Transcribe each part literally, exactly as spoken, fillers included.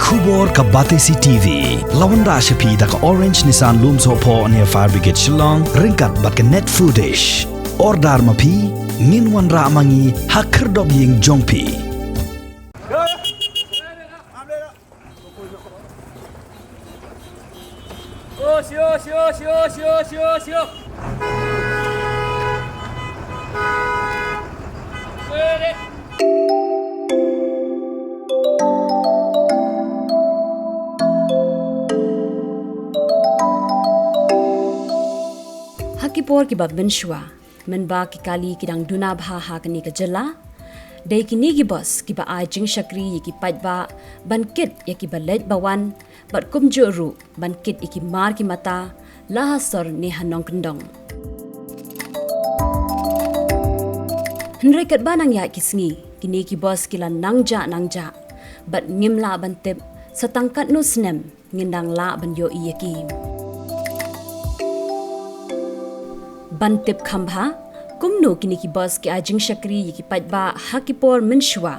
Khubor ka Batesi T V. La wanrah sha phi da ka Orange Nissan Lumsohphoh near Fire Brigade Shillong, ryngkat bad ka Net Foodish. Order ma phi, ngin wanrah ma ngi ha khyrdop ïing jong phi. Ha ki por kiba mynshuwa, mynba ki kali ki dang duna bha ha kane ka jylla, dei kine ki bus kiba ai jingshakri ïa ki paidbah ban kit ïa kiba leit ba wan, bad kumjuh ruh ban kit ïa ki mar ki mata la ha sor ne ha nongkyndong. Hynrei katba nang ïaid ki sngi, kine ki bus ki la nang jah nang jah, bad ngim lah ban tip sa tang katno snem ngin dang lah ban ïohi ïa ki. Ban tip kham bha kumno kine ki bus ki ai jingshakri ïa ki paidbah ha ki por mynshuwa,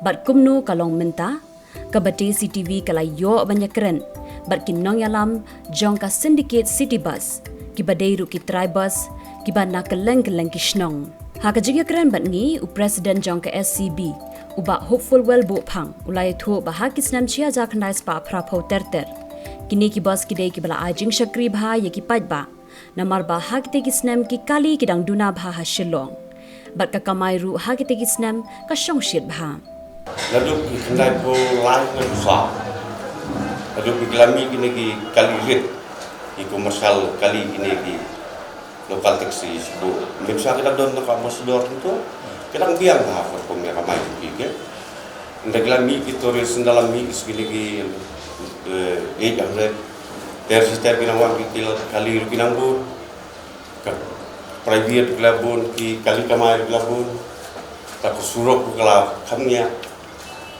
bad kumno ka long mynta, ka Batesi T V ka la ïoh ban ïakren bad ki nongïalam jong ka Syndicate City Bus, kiba dei ruh ki trai bus kiba na kylleng kylleng ki shnong. Ha ka jingïakren bad ngi, u President jong ka S C B, u Bah Hopefulwell Buhphang, u la ïathuh ba ha ki snem shi hajar khyndai spah phra phew ter ter, kine ki bus ki dei kiba la ai jingshakri bha ïa ki paidbah, namar ba ha kitei ki snem ki kali ki dang duna bha ha Shillong, bad ka kamai ruh ha kitei ki snem ka shong shit bha. Naduh ki khyndai phew lai, khyndai phew saw, naduh ki la mih kine ki kali rit, ki commercial kali, kine ki local taxi, shu mynshwa ki dang don na ka ambassador tu, ki dang biang ha ka kum ïa ka mai ki ke. Ynda ki la mih ki tourist, ynda la mih ki kine ki, eh, eight hundred, ter ter ki nang wan, ki kali ruh ki nang bun. Ka private ki la bun, ki kali kamai ki la bun. Ta ka surok ki la kham nia.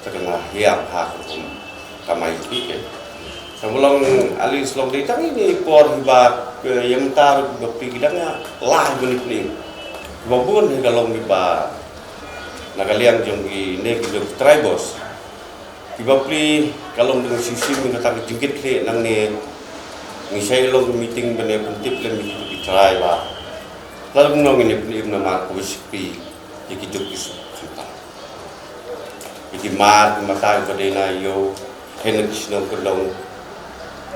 Ta ka na hiar ha ka kum kamai ki ke. Sa mulong ali slong dei tang ine i por hi ba, eh, ïa mynta ba phi ki dang ïa lai bun ine. Ba bun hi ka long hi ba na ka liang jong ki ne ki jong trai bus. Kiba pli ka long dang shisha mynta ka jingkit khleh nangne. Ngi sa ïa long meeting ban ïa pyntip lem ïa ki trai ba. Lada kumno ngin ïa pyni namar ka wis phi ïa ki juk ki suk khamtam. Ïa ki mar ki mata ki ba dei na ïew, khein ki shnong kyndong.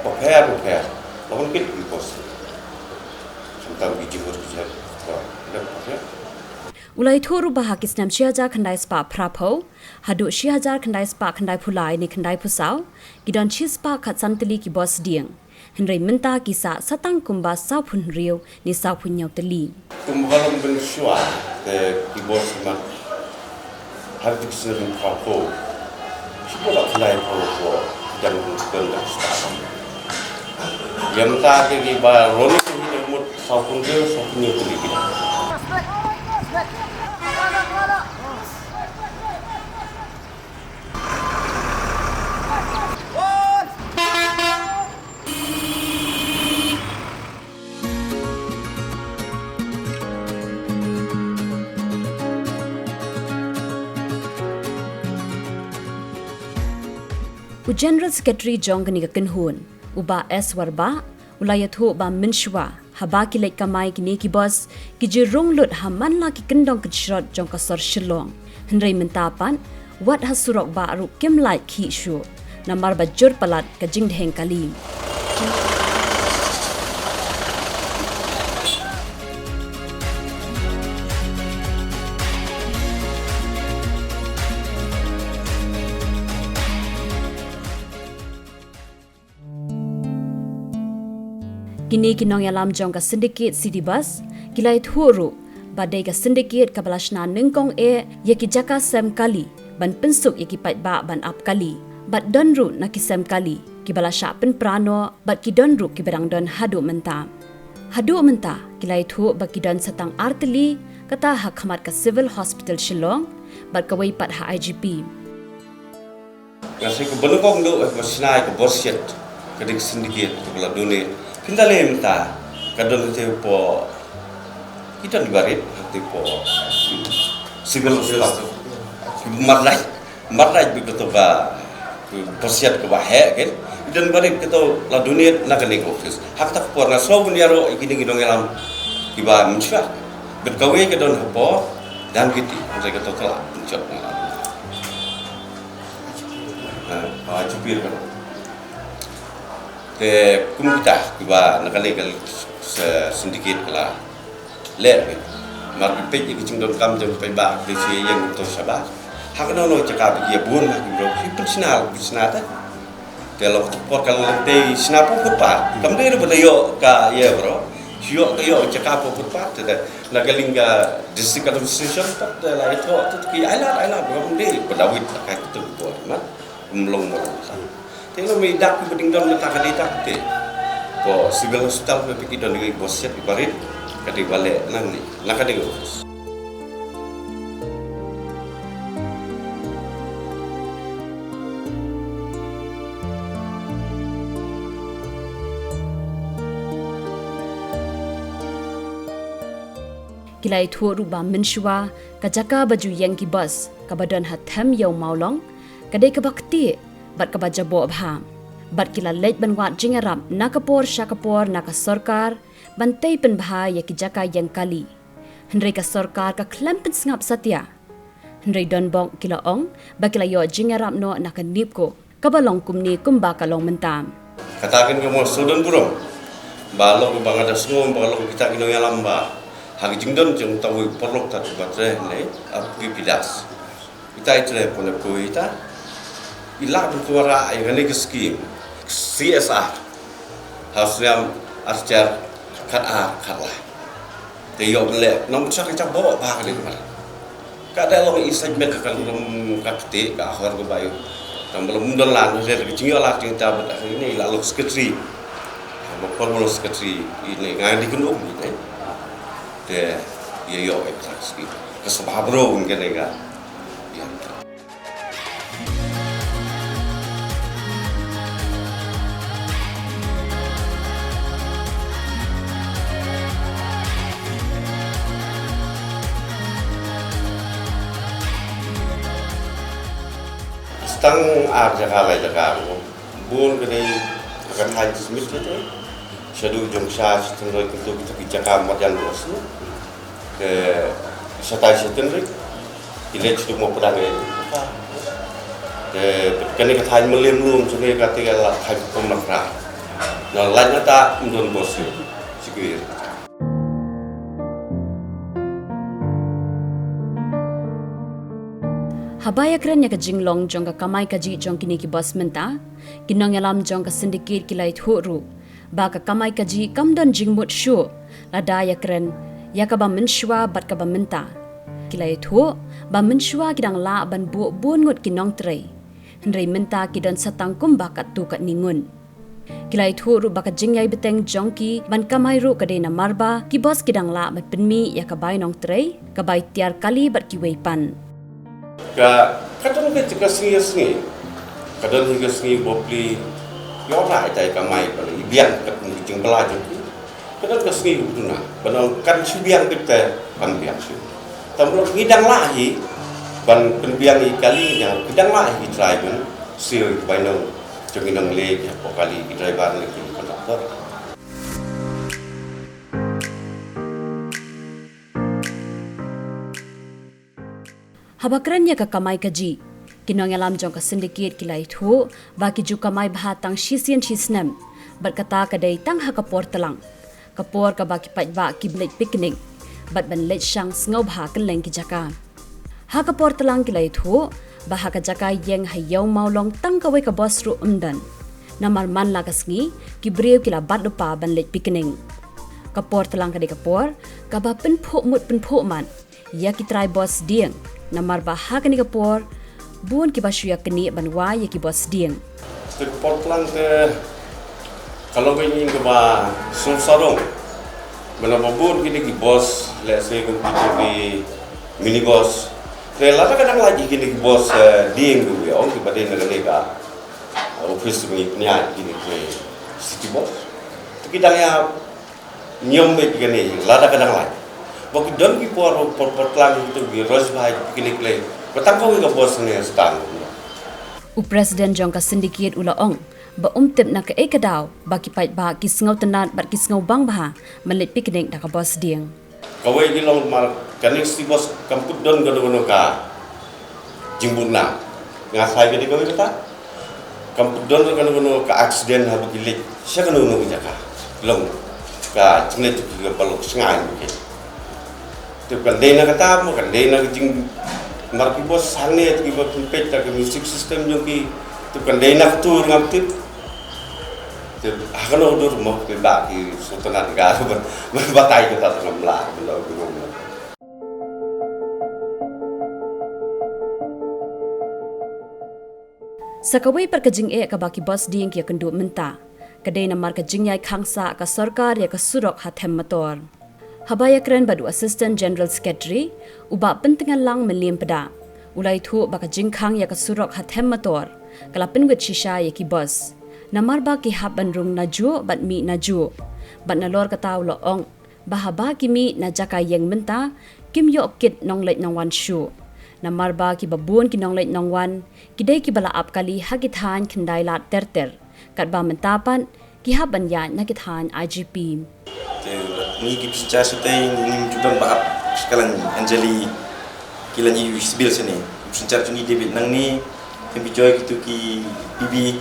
Bapher bapher. Long kit ki bus. Khamtam ki jingmut ki jingmut. Bapher. U la ïathuh ruh ba ha ki snem shi hajar khyndai spah phra phew haduh shi hajar khyndai spah khyndai phew lai ne khyndai phew saw, ki don shi spah khatsan tylli ki bus dieng. Hynrei mynta ki sah sa tang kumba saw phew hynriew ne saw phew hynñiew tylli. Kumba ka long mynshuwa, te ki bus mat ha ki snem phra phew, shibun la khyndai phew phew, dang dang dang spah. Ïa mynta te kiba ron ki mut saw phew hynriew, saw phew hynñiew tylli ki. U General Secretary jong kane ka kynhun, u Bah S Warbah, u la ïathuh ba mynshuwa haba ki leit kamai kine ki bus, ki ju rung lut ha man la ki kyndong kynshrot jong ka sor Shillong. Hynrei mynta pat, wat ha surok bah ruh kim lait khih shuh, namar ba jur palat ka jingdheng kali. Kine ki nongïalam jong ka Syndicate City Bus ki la ïathuh ruh ba dei ka Syndicate kaba la shna nyngkong eh ïa ki jaka sem kali ban pynsuk ïa ki paidbah ban ap kali. Bad don ruh na ki sem kali kiba la shah pynpra noh bad ki don ruh kiba dang don haduh mynta. Haduh mynta ki la ïathuh ba ki don sa tang ar tylli, kata ha khmat ka Civil Hospital Shillong bad kawei pat ha I G P. Nga sngew kaba nyngkong duh, eh, ba shna ïa ka bus shed, ka dei ka Syndicate kaba la donate. Phin da leh mynta, ka don te hapoh, ki don kiba rit, te hapoh Civil Hospital. Marlai, marlai bad kato ka Ka siat kaba heh, kan? I don barit kato la donate na kane ka office. Ha kata ka por nga sngew ban ïaroh ïa kine ki nongïalam kiba mynshwa. Bad kawei ka don hapoh Dhankheti, hynrei kato ka la pynjot na la. Ha, ha, Jupir ka. Te kum kita kiba na kane ka s-, syndicate ka la leh, mar ki peit ïa ki jingdonkam jong ki paidbah, ki dei shi ïa ïeng to shabar. Ha kano kano jaka ba ki ïa bun ha ki briew, ki pynshna, ki pynshna te. Te long ka por ka long te shna hapoh footpath. Kam dei ruh ba da ïoh ka ïa bro. Ïoh ka ïoh jaka hapoh footpath te. Na ka liang ka district administration pat te la ïathoh te ki ailad ailad, kam dei ba da wit la ka tu por, ma. Ym long mo long. Te ngi dak ki ba ding don na ta ka dei tak te. Ko civil hospital me piki don ngi bos siat i barit ka dei ba leh nangne na ka dei office. Ki la ïathuh ruh ba mynshuwa ka jaka ba ju ïeng ki bos kaba don ha them ïew Mawlong ka dei kaba ktieh bad kaba jaboh bha. Bad ki la leit ban wad jingïarap na ka por sha ka por na ka sorkar ban tei pynbha ïa ki jaka ïeng kali. Hynrei ka sorkar ka khlem pynsngap satia. Hynrei don bok ki la ong ba ki la ïoh jingïarap noh na ka NEEPCO kaba long kumne kumba ka long mynta. Kata kin ka mo sodon burom ba long ba nga da sngew ba long kita ki nongïalam ba ha ki jingdon jong ta wei paralok ta ba tre ne ap ki pidas. Ita i tre pone ko ita. I lah ban kuara ai ngane ki skim C S R. Ha snem archar kat a kat lah. Te ïoh ban leh nang sa ka jabo ba ka dei mar. Ka dei long i segment ka lum ka kti ka hor ka bayu. Tang ba lum don lan re ka jingïoh la jingta ba ta ni la long secretary. Ba por long secretary ini ngai di kenu ni te. Te ïoh ïoh ka ski. Ka sabha bro un ka dei ka. Ïa. Tang ar jaka lai jaka ko. Bun ka dei ka thaiñ Smit ka dei. Shaduh jong sha siteng roi kyntu kita ki jaka mat ïa lu sni. Te shatai sha tynrik ki leit sha mo padang ïa. Te kane ka thaiñ Mylliem Lum sha ne ka te ka la thaiñ Pom Nakra. Na lait na ta ym don bos ïa. Sikuir. Haba ïakren ïa ka jinglong jong ka kamai kajih jong kine ki bos mynta, ki nongïalam jong ka syndicate ki la ïathuh ruh ba ka kamai kajih kam don jingmut shuh lada ïakren ïa kaba mynshuwa bad kaba mynta. Ki la ïathuh ba mynshuwa ki dang lah ban buh bun ngut ki nongtrei. Hynrei mynta ki don sa tang kumba katto katne ngut. Ki la ïathuh ruh ba ka jingïai bteng jong ki ban kamai ruh ka dei namar ba ki bos ki dang lah ban pynmih ïa ka bai nongtrei, ka bai tiar kali bad kiwei pat. Ka, ka don ka, ka sngi ka sngi. Ka don hi ka sngi bapli. Ïoh la ïa ka mai ka la i biang ka kum ka jingpla jong ki. Ka don ka sngi u duna. Ba nang kan shu biang kit te kan biang shu. Tam lo ngi dang lah hi ban pynbiang i kali nya ki dang lah hi trai ban sil ki bai nong jong ngi nang le ki hapoh kali ki driver ne ki conductor. Haba kren ïa ka kamai kajih, ki nongïalam jong ka syndicate ki la ïathuh ba ki ju kamai bha tang shisien shisnem, bad kata ka dei tang ha ka por tlang. Ka por kaba ki paidbah ki leit picnic bad ban leit shang sngewbha kylleng ki jaka. Ha ka por tlang ki la ïathuh ba ha ka jaka ïeng ha ïew Mawlong tang kawei ka bos ruh ym don. Namar man la ka sngi ki briew ki la bat lypa ban leit picnic. Ka por tlang ka dei ka por kaba pynphuh mut pynphuh mat ïa ki trai bos dieng, namar ba ha kane ka por bun kiba shu ïa knieh ban wai ïa ki bos dieng. Te ka por tlang te ka long ka ïing kaba sum sarong. Ba na ba bun kine ki bos, let's say, kum kito ki mini bos. Te lada ka dang lait ïa kine ki bos, eh, dieng ki ong kiba dei na kane ka, eh, office ba ngi pynïaid kine ki city bos. Te ki dang ïa ñiom beit kane lada ka dang lait. Ba ki don ki por, por, por tlang kito ki rush bai picnic lei. Ba tang kawei ka bos ne stang. U President jong ka Syndicate u la ong ba um tip na kaei ka daw ba ki paidbah ki sngewtynnad bad ki sngewbang bha ban leit picnic da ka bos dieng. Kawei ki long mar kane ka City Bus kam put don kano kano ka jingbun na. Nga sai kane kawei kata. Kam put don kano kano ka accident haba ki leit sha kano kano ka jaka. Long ka jingleit jong ki ka balok sngai jong ki. Te kan dei na kata mo, kan dei na ka jing mar ki bos hangne te ki ba pynpeit ta ka music system jong ki. Te kan dei na ka tur ngam tip. Te ha kano dur mo ki ba ki sultanat ga ban batai kata ngam lah ban da. Sa kawei pat ka jingeh kaba ki bos dieng ki ïakynduh mynta ka dei namar ka jingïai khang sah ka sorkar ïa ka surok ha Them Mator. Haba ïakren bad u Assistant General Secretary, u Bah Pyntngellang Mylliem Pdah, u la ïathuh ba ka jingkhang ïa ka surok ha Them Mator ka la pynwit shisha ïa ki bos, namar ba ki hap ban rung najuh bad mih najuh. Bad nalor kata u la ong ba haba ki mih na jaka ïeng mynta kim ïoh kit nongleit nongwan shuh, namar ba ki babun ki nongleit nongwan ki dei ki ba la ap kali ha ki thaiñ khyndai lad ter ter, katba mynta pat ki hap ban ïaid na ki thaiñ I G P. Te ngi ki synshar shatei ngim ju don ba ap, ka Langli Anjali, ki Langli Sibyl shane. Synshar jong ngi David nangne, Te Bijoy kitu ki Bibi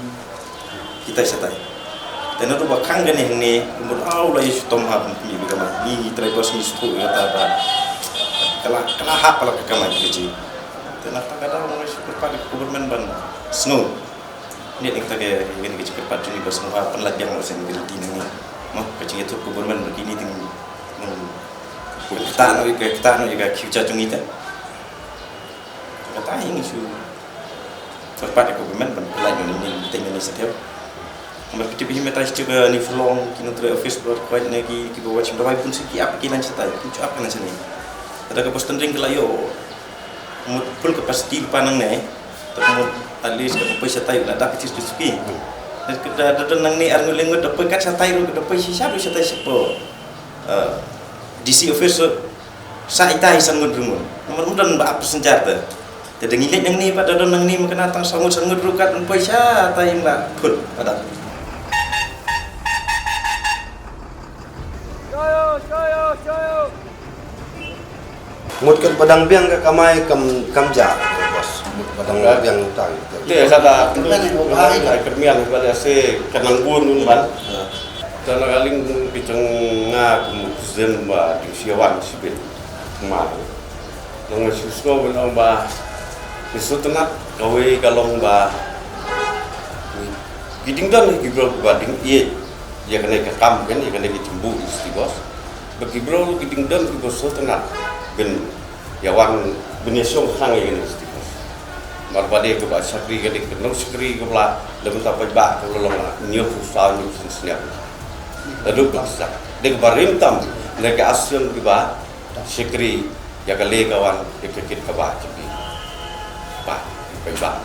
kita shatai. Te naduh ba khang kane hangne, kumut aw la ïa shu tom hap ngi bi kama. Ngi trai bos ngi shu ïa ta ba. Kala kala hap kala ka kama ki ji. Te na ta ka daw ngi shu kyrpad ïa ka government ban sngew. Ni ning ta ke ngi ngi kyrpad jong ngi ba sngew hap pynlait biang lo sen ngi di ngi. Mo ka jingïathuh government ba kini ting. Kita no ika kita no ika future jong ngi ta. Kata hi ngi shu kyrpad ïa ka government ban pynlait ïa ngi ni teng ngi sa tep. Namar ki tip hi mynta shu ka ni Shillong ki nongtrei office ba kwai ne ki ki ba wach ba wai bun shu ki ap ki nang shatai, ki shu ap ki nang shane. Kata ka bos tendring ka la ïoh mut full capacity pa nangne. Ta mut at least ka poi shatai la da pachis ki suki. Dan ka da da nangne ar ngut le ngut da poi kat shatai ruh da poi shisha ruh shatai shapo. D C office sa itai san ngut ruh ngut. Namar mut don ba ap synshar te. Te da ngi leit nangne pat da don nangne ma kane tang san ngut san ngut ruh kat poi shatai la phut pada. Mut kan padang biang ka kamai kam kam ja bos. Mut padang biang utai. Te sa da ai kermiang ba le se kanang bun ban. Tana ka ling ki jong nga kum u president ba ding siawan sibit. Ma. Nang shu sngewbha ba ki sultanat kawei ka long ba ki ding don ki bro ba ding ïeit ïa kane ka kam kan ïa kane ka jingbu isti bos. Ba ki bro ki ding don ki bro sultanat bin ïa wan bin ïa shong khang ïa kane ka stigma. Mar ba dei kaba shakri ka dei ka nong shakri kaba la lem ta paidbah kaba la long la hynñiew phew saw hynñiew phew san snem. La dei kaba sak dei kaba rim tam na ka action kaba shakri ïa ka lei ka wan ïa ka kit kaba jong ki. Ba paidbah.